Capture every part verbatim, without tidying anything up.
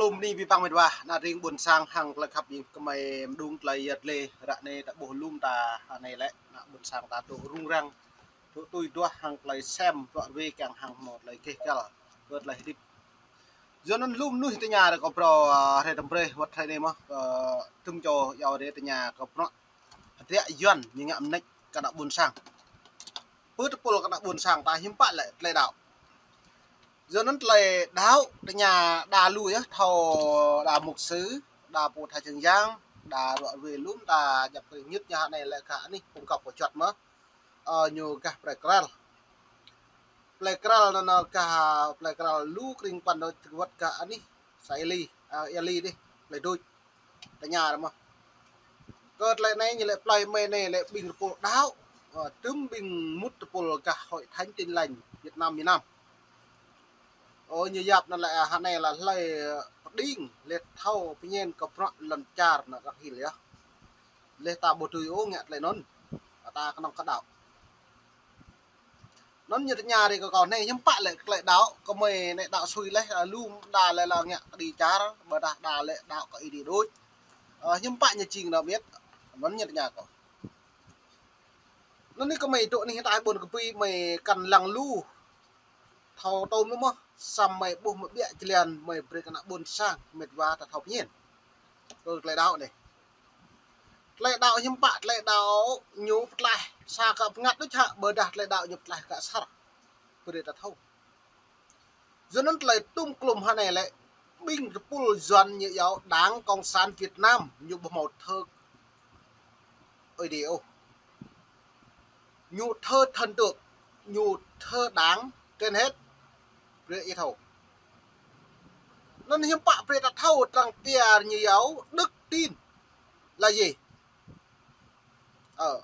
Lŏm anai ƀing păng mĕt wa, ană tring ƀôn sang hăng tơlơi khăp ƀing gơmơi mơđung tơlơi yăt lĕ, ră anai ta ƀuh lŏm ta, anai lĕ, ană ƀôn sang ta tŭ rŭng răng, tŭ tui duah hăng tơlơi sem, tŭ rơwe kiăng hăng hmâo tơlơi keh kăl, kơ tơlơi hơdip. Yua anŭn lŏm mơnuih tơña ră kơ phrâo, ơ, hrơi tơm brơi, wơ̆t hrơi anai mơ̆, ơ, tŭm čô yua ră tơña kơ phrâo. Hơdră Yuan ñu ngă mơneč kơ ană ƀôn sang. Pơ tơpul kơ ană ƀôn sang ta hiư̆m pă lĕ tơlơi đaŏ. Yua anŭn tơlơi đaŏ tơña đa lu yơh, thâo đa mục sư, đa pô tha čơng yang, đa ră ruai lŏm ta djăp kơ ñit ñu hă anai lĕ kơ anih phung găp pơčuăt mơ̆. Ơ, ñu gah plei Kral. Plei Kral anŭn, anŭn gah plei Kral lu kring păn đôč wơ̆t gah anih sa Eli, ơ, Eli dih, plei đôč. Tơña ră mơ̆. Kơ tơlơi anai ñu lĕ plei mơi anai lĕ ƀing tơpul đaŏ, ơ, tŭm ƀing mŭt tơpul gah Hội Thánh Tin Lành Việt Nam miền Nam. Ơ, ñu yap anŭn lĕ, ơ, hă anai lĕ hlơi, ơ, pơđing, lĕ thâo pơñen kơ phrâo lŏn čar anŭn kăk hil yơh. Lĕ ta ƀu tui ôh ngă tơlơi anŭn. Ta kơnơ̆ng kơ đaŏ. Anŭn ñu tơña ră kơ kâo anai hiư̆m pă lĕ tơlơi đaŏ, gơmơi anai đaŏ sui lĕ, ơ, lŏm đa lĕ lăng ngă kơđi čar, ƀôdah đa lĕ đaŏ kơ Ơi Adai đôč. Ơ, hiư̆m pă ñu jing anŭn mĕt, anŭn ñu tơña kâo. Anŭn anai gơmơi dŏ anih ta ƀôn kơpi mơi kăn lăng lu. Thâo tơm lu mơ̆, samơ̆ mơi ƀuh mơi ƀiă jơlan mơi brơi kơ ană ƀôn sang mĕt wa ta thâo pơñen. Kơ tơlơi đaŏ anai. Tơlơi đaŏ hiư̆m pă, tơlơi đaŏ ñu pơtlaih sa kơ bơngăt đôč hă, ƀôdah tơlơi đaŏ ñu pơtlaih kơ asar. Brơi ta thâo. Yua anŭn tơlơi tŭm klŏm hă anai lĕ, ƀing tơpul Yuan ñu iâu Đảng Cộng sản Việt Nam, ñu ƀu hmâo thơ Ơi Adai ôh. Ñu thơ thần tượng, ñu thơ đảng trên hết. Brơi ih thâo. Anŭn hiư̆m pă brơi ta thâo, trang kia ñu iâu đức tin là gì? Ơ.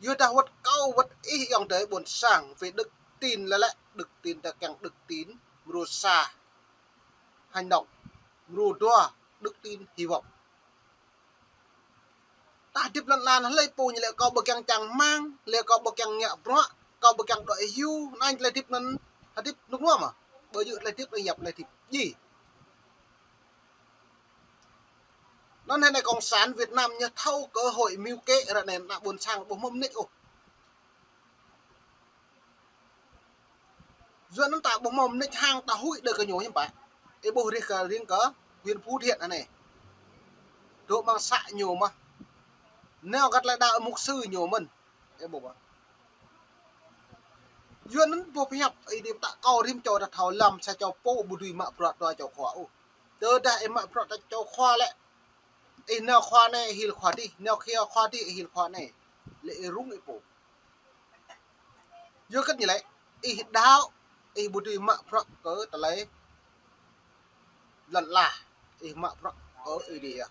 Yua dah wơ̆t kâo wơ̆t ih ayŏng adơi ƀôn sang, về đức tin lĕ lĕ, đức tin ta kiăng đức tin, mrô sa, hành động, mrô dua, đức tin, hy vọng. Ta hơdip lŏn ala anai hlơi pô ñu lĕ kâo ƀu kiăng čang rơmang, lĕ kâo ƀu kiăng ngă bruă, kâo ƀu kiăng đuaĭ hyu, anŭn tơlơi hơdip anŭn, hơdip rơnŭk rơnua mơ̆. Ƀu djơ̆ tơlơi hơdip anŭn yap tơlơi hơdip djai. Anŭn hă anai Cộng sản Việt Nam ñu thâo cơ hội mưu kế ră anai ană ƀôn sang ƀu hmâo mơneč ôh. Yua anŭn ta ƀu hmâo mơneč hăng ta huĭ đơi kơ ñu hiư̆m pă. Ih ƀuh rih kơ riêng kơ huyện Phú Thiện anai. Dŏ amăng xã ñu mơ̆. Nao kơ tơlơi đaŏ mục sư ñu mơ̆n. Ih ƀuh ƀă. Yua anŭn ƀuh pơhiăp Ơi Adai pơtă kâo rĭm čô ta thâo lăm sa čô pô ƀu dưi mă bruă dua čô khua ôh. Tơdah ih mă bruă dua čô khua lĕ. Ih nao khua anai, ih hil khua dih, nao khua dih, ih hil khua anai. Lĕ ih rŭng ih pô. Yua kơ anŭn lĕ, ih đaŏ, ih ƀu dưi mă bruă kơ tơlơi lŏn ala, ih mă bruă kơ Ơi Adai.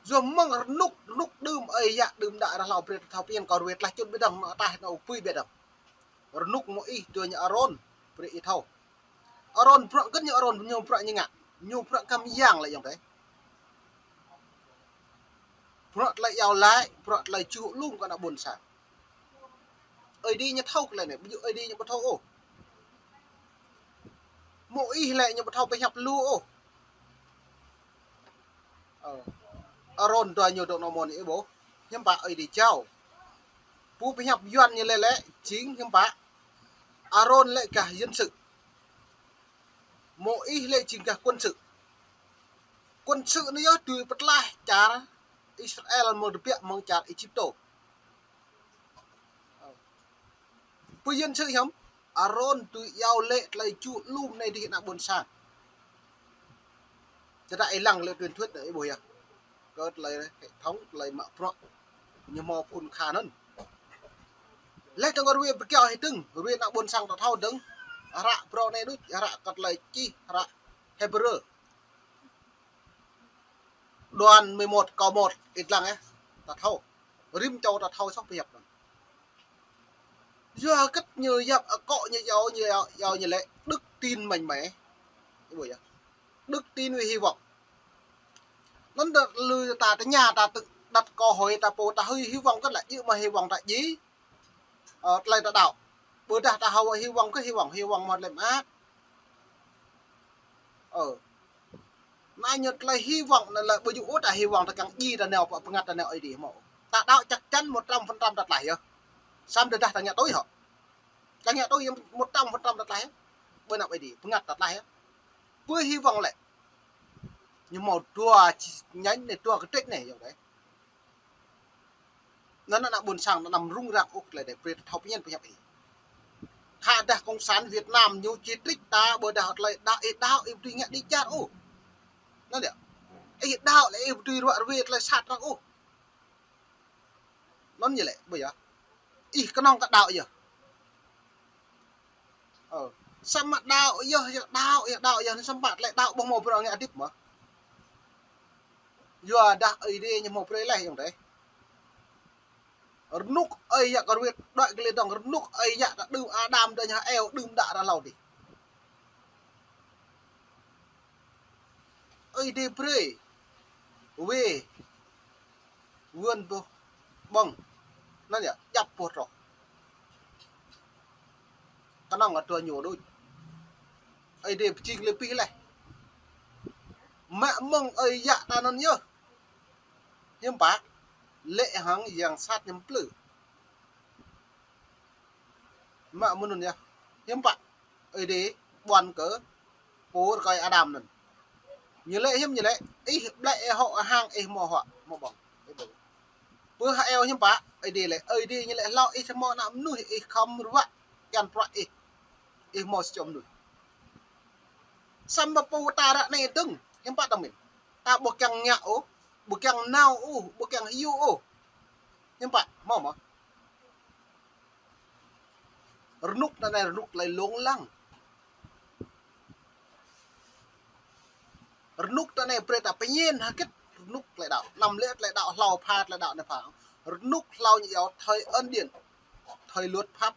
Yua mơ̆ng rơnŭk, rơnŭk đưm ơi yă đưm đă ră hlâo brơi ta thâo pơñen kơ rơwe tlaih čŭn ƀiă dơ̆ng, anŏ ataih anŏ apui ƀiă dơ̆ng. Rơnŭk mơ̆ ih dua ñu Arôn, brơi ih thâo. Arôn bruă kơ ñu Arôn ñu bruă ñu ngă. Ñu bruă kăm yang lĕ ayŏng adơi. Bruă tơlơi iâu laĭ, bruă tơlơi čuh lŏm kơ ană ƀôn sang. Ơi Adai ñu thâo tơlơi anai, ƀu djơ̆ Ơi Adai ñu ƀu thâo ôh. Mơ̆ ih lĕ ñu ƀu thâo pơhiăp lu ôh. Ơ. Arôn dua ñu dŏ anŏ mơ̆n ih ƀuh. Hiư̆m pă Ơi Adai jao. Pô pơhiăp Yuan ñu lĕ lĕ, jing hiư̆m pă. Arôn lĕ gah dân sự. Môis lĕ jing gah quân sự. Quân sự anai yơh dưi pơtlaih čar Israel mơ̆ng tơbiă mơ̆ng čar Êjiptô. Pô dân sự hiư̆m? Arôn dưi iâu laĭ tơlơi čuh lŏm anai dih ană ƀôn sang. Tơdah ih lăng lĕ truyền thuyết anai ih ƀuh yơh. Kơ tơlơi hệ thống tơlơi mă bruă. Ñu hmâo phŭn kha anŭn. Lĕ tơ̆ng rơwe pơkiaŏ hĭ dơ̆ng, rơwe ană ƀôn sang ta thâo dơ̆ng. Hră bruă anai đôč, hră kơ tơlơi čih, hră Hêbrơ. Đoạn mười một câu một, ih lăng ĕh, ta thâo. Rĭm čô ta thâo soh pơhiăp anŭn. Yua hơget ñu yap akŏ ñu iâu, ñu iâu, iâu ñu lĕ đức tin mạnh mẽ. Ih ƀuh yơh. Đức tin với hy vọng. Anŭn đa lu ta tơña ta tự đặt câu hỏi ta pô ta hơi hy vọng hơget lĕ djơ̆ mơ̆ hy vọng ta djai. Ơ, tơlơi ta đaŏ. Ƀôdah ta hơ̆ hy vọng kơ hy vọng, hy vọng mơ̆ tơlơi mơak. Ơ. Anai ñu tơlơi hy vọng anai lĕ ƀu djơ̆ ôh ta hy vọng ta kiăng djai ta nao pơ-, pơngăt ta nao Ơi Adai hmâo. Ta đaŏ chắc chắn một trăm phần trăm ta tlaih yơh. Samơ̆ tơdah ta ngă tui hŏ. Ta ngă tui yơh một trăm phần trăm ta tlaih yơh. Ƀơi anăp Ơi Adai, pơngăt ta tlaih yơh. Ƀơi hy vọng lĕ. Ñu hmâo dua chi nhánh anai, dua kơtrĕč anai, yơh đơi. Anŭn ană ƀôn sang anăm rŭng răng ôh tơlơi đơi, brơi ta thâo pơñen pơhiăp ih. Khă dah Cộng sản Việt Nam ñu či trích ta, ƀôdah tơlơi đaŏ ih đaŏ, ih ƀu dưi ngă đĭ čar ôh. Anŭn yơh. Ih đaŏ lĕ ih ƀu dưi ruă rơwe tơlơi sat arăng ôh. Anŭn yơh lĕ, ƀơi yơh. Ih kơnơ̆ng kơ đaŏ yơh. Ơ. Samơ̆ đaŏ yơh, yơh đaŏ, yơh đaŏ yơh, samơ̆ tơlơi đaŏ ƀu hmâo brơi ngă hơdip mơ̆. Yua dah Ơi Adai ñu hmâo brơi laih yơh đơi. Rơnŭk Ơi Yă kơ rơwet đuaĭ kơ lĕ dơ̆ng, rơnŭk Ơi Yă ta đưm Adam đa ñu Eo đưm đă ră hlâo adih. Ơi Adai brơi. Wê. Wơn boh ƀơ̆ng. Anŭn yơh, djăp boh troh. Kơnơ̆ng adrơi ñu đôč. Ơi Adai pơjing lĕ pih laih. Mă mơ̆ng Ơi Yă ta anŭn yơh. Hiư̆m pă. Lĕ hăng yang sat ñu plư. Mă mơ̆ng anŭn yơh. Hiư̆m pă. Ơi Adai ƀuăn kơ pô rơkơi Adam anŭn. Ñu lĕ hiư̆m ñu lĕ, ih ƀlĕ ih hŏ hăng ih hmâo huă, hmâo ƀơ̆ng. Ih ƀơ̆ng. Pơ hă Eo hiư̆m pă, Ơi Adai lĕ, Ơi Adai ñu lĕ hlâo ih hmâo ană mơnuih ih khŏm ruă, kiăng pruă ih. Ih hmâo sa čô mơnuih. Samơ̆ pô ta ră anai dơ̆ng, hiư̆m pă ta mĭn. Ta ƀu kiăng ngă ôh, ƀu kiăng nao ôh, ƀu kiăng hyu ôh. Hiư̆m pă, hmâo mơ̆. Rơnŭk ta anai rơnŭk tơlơi lông lăng. Rơnŭk ta anai brơi ta pơñen hơget rơnŭk tơlơi đaŏ. Anăm lĕ tơlơi đaŏ hlâo pha tơlơi đaŏ anai pha. Rơnŭk hlâo ñu iâu thời ân điển, thời luật pháp.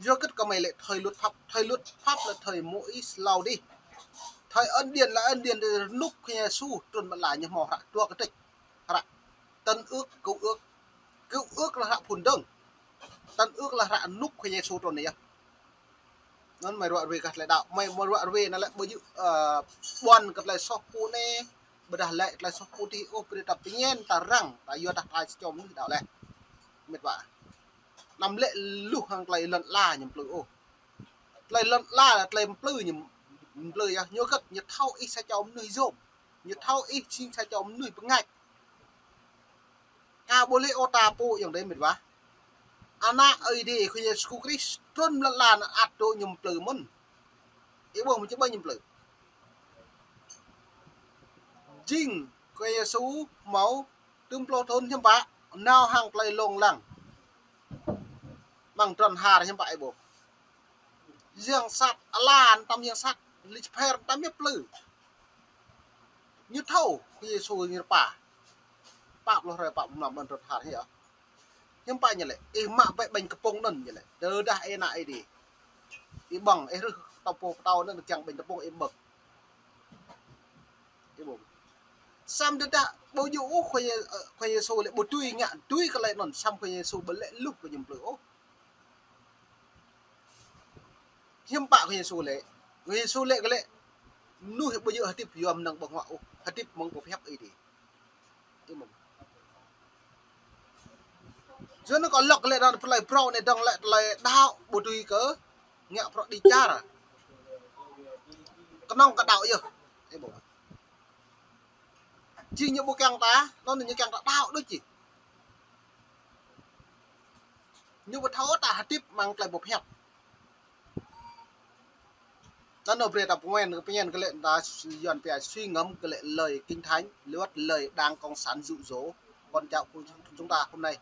Yua hơget kơ mơi lĕ thời luật pháp, thời luật pháp lĕ thời Môis hlâo adih. Thời ân điển lĕ ân điển rơnŭk Khua Yang Yêsu trŭn ƀơi lŏn ala ñu hmâo hră dua kơtrĕč. Hră Tân Ước, Cựu Ước. Cựu Ước lĕ hră phŭn dơ̆ng. Tân Ước lĕ hră rơnŭk Khua Yang Yêsu trŭn anai yơh. Anŭn mơi ruă rơwe kơ tơlơi đaŏ, mơi, mơi ruă rơwe anŭn lĕ ƀu djơ̆, ơ, ƀuăn kơ tơlơi soh pô anai, ƀôdah lĕ tơlơi soh pô adih ôh, brơi ta pơñen, ta răng, ta yua dah ta sa čô mơnuih đaŏ laih. Mĕt wa. Anăm lĕ luh hăng tơlơi lŏn ala ñu plư ôh. Tơlơi lŏn ala lĕ tơlơi plư ñu, plư yơh, ñu hơget, ñu thâo ih sa čô mơnuih yôm. Ñu thâo ih jing sa čô mơnuih bơngač. Ka ƀu lĕ ôh ta pô yơh đơi mĕt wa. Ană Ơi Adai Khua Yêsu Krist trŭn ƀơi lŏn ala anŭn ăt dŏ ñu plư mơ̆n. Ih ƀuh mơ̆ či ƀơi ñu plư. Jing Khua Yêsu hmâo tơm plô thŭn hiư̆m pă, nao hăng tơlơi lông lăng. Mơ̆ng drŏn har hiư̆m pă ih ƀuh. Yang sat, ala anŭn tăm yang sat, Lucifer tăm yơh plư. Ñu thâo, Khua Yêsu ñu rơpa. Pă pluh hrơi pă pluh mlam mơ̆ng drŏn har hiư̆m. Hiư̆m pă ñu lĕ, ih mă bĕ ƀañ kơpŭng anŭn ñu lĕ. Tơdah ih ană Ơi Adai. Ih ƀơ̆ng, ih rưh tơpô pơtâo anŭn kiăng ƀañ kơpŭng ih ƀơ̆ng. Ih ƀơ̆ng. Samơ̆ tơdah ƀu djơ̆ ôh Khua Yê-, ơ, Khua Yêsu lĕ ƀu dưi ngă, dưi kơ tơlơi anŭn, samơ̆ Khua Yêsu ƀu lĕ luh kơ ñu plư ôh. Hiư̆m pă Khua Yêsu lĕ. Khua Yêsu lĕ kơ lĕ mơnuih ƀu djơ̆ hơdip yua mơnơ̆ng ƀơ̆ng huă ôh, hơdip mơ̆ng boh pơhiăp Ơi Adai. Yua anŭn kơ lŏk lĕ dơ̆ng tơlơi phrâo anai dơ̆ng lĕ tơlơi đaŏ ƀu dưi kơ ngă phrâo đĭ čar. Kơnơ̆ng kơ đaŏ yơh. Ih ƀuh. Či ñu ƀu kiăng ta, anŭn ñu kiăng ta đaŏ đôč či. Ñu ƀu thâo ta hơdip mơ̆ng tơlơi boh pơhiăp. Anŭn brơi ta pơñen, pơñen kơ lĕ ta Yuan pia suy ngẫm kơ lĕ lời Kinh Thánh, luật lời Đảng Cộng sản dụ dỗ con cháu của chúng ta hôm nay.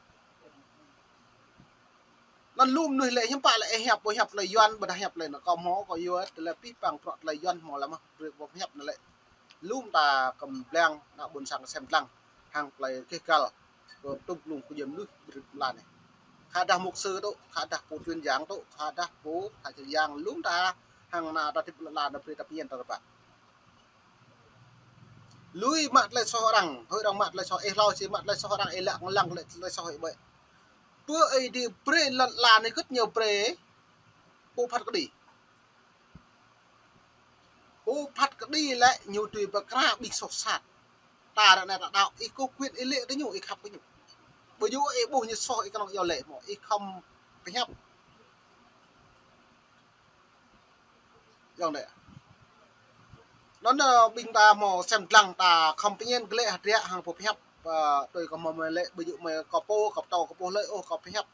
Anŭn lu mơnuih lĕ hiư̆m pă lĕ ih hiăp, ih hiăp tơlơi Yuan, ƀôdah hiăp tơlơi anŭn kâo hmâo, kâo yua tơlơi pih păng bruă tơlơi Yuan hmâo lăm mơ̆, brơi boh pơhiăp anŭn lĕ. Lŏm ta kơm blang ană ƀôn sang sem lăng hăng tơlơi keh kal kơ tŭm blung kơ jơm mơnuih ƀơi lŏn ala anai. Khă dah mục sư tŭ, khă dah pô truyền giảng tŭ, khă dah pô thầy truyền giảng lŏm ta hăng ană ta tip lŏn ala anai brơi ta pơñen ta rơpa. Lui mă tơlơi soh arăng, hơi arăng mă tơlơi soh, ih hlâo či mă tơlơi soh arăng, ih lăng lăng tơlơi soh ih ƀơi. Pơ Ơi Adai brơi lŏn ala anai kơt ñu brơi pô phat kơđi. Pô phat kơđi lĕ ñu tui pơkra ƀing soh sat. Ta ră anai ta đaŏ, ih kơ quyền ih lĕ tơ ñu, ih khăp kơ ñu. Ƀu djơ̆ ih ƀuh ñu soh ih kơnơ̆ng iâu laĭ mơ̆, ih khŏm pơhiăp. Yơh đĕ. Anŭn, ơ, ƀing ta hmâo sem lăng ta khŏm pơñen glaĭ hơdră hăng pô pơhiăp, ơ, tui kơ hmâo mơi lĕ ƀu djơ̆ mơi kơ pô, kơ pơtâo, kơ pô hlơi ôh, kơ pơhiăp.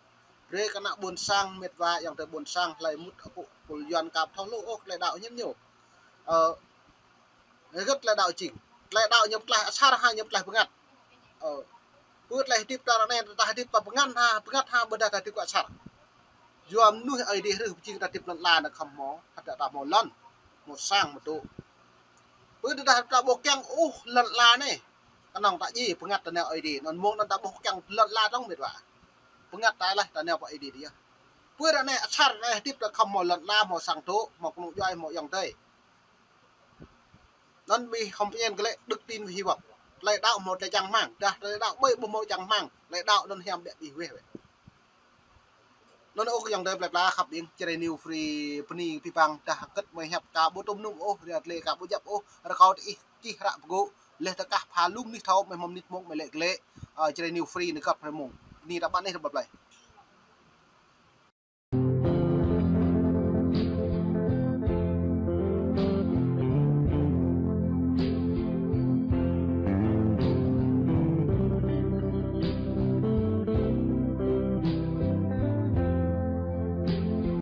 Brơi kơ ană ƀôn sang mĕt wa ayŏng adơi ƀôn sang hlơi mŭt akŏ pô Yuan kơ pơtâo hlô ôh, tơlơi đaŏ ñen ñu. Ơ, hơget tơlơi đaŏ jing. Tơlơi đaŏ ñu pơtlaih asar hă, ñu pơtlaih bơngăt. Ơ. Pơ tơlơi hơdip ta ră anai, ta hơdip ta bơngăt hă, bơngăt hă, ƀôdah ta hơdip kơ asar. Yua mơnuih Ơi Adai hrih pơjing ta hơdip lŏn ala anai khŏm hmâo, hơdră ta hmâo lŏn, hmâo sang, hmâo dŏ. Pơ tơdah ta ƀu kiăng ôh lŏn ala anai, kơnơ̆ng ta djai bơngăt ta nao Ơi Adai, anŭn mơ̆ng anŭn ta ƀu kiăng lŏn ala dơ̆ng mĕt wa. Bơngăt ta laih ta nao pơ Ơi Adai yơh. Pơ ră anai asar anai hơdip ta khŏm hmâo lŏn ala, hmâo sang dŏ, hmâo kơnung djuai, hmâo ayŏng adơi. Anŭn ƀing khŏm pơñen glaĭ đức tin và hy vọng. Tơlơi đaŏ hmâo tơlơi čang rơmang, dah tơlơi đaŏ ƀu hmâo čang rơmang, tơlơi đaŏ anŭn hiam ƀiă ƀing weh weh. Anŭn ôh ayŏng adơi plơi pla khăp ƀing, Jrai New Free bơni abih bang dah hơget mơi hiăp ka ƀu tŭm nŭm ôh, ria tơlơi ka ƀu djăp ôh, rơkâo tơ ih čih hră pơgô̆, laih tơdah pha lung anih thâo mơi hmâo mơnit mông mơi lĕ glaĭ, ơ, Jrai New Free nao găp hrơi mông. Bơni ta ƀă anih rơbăp laih.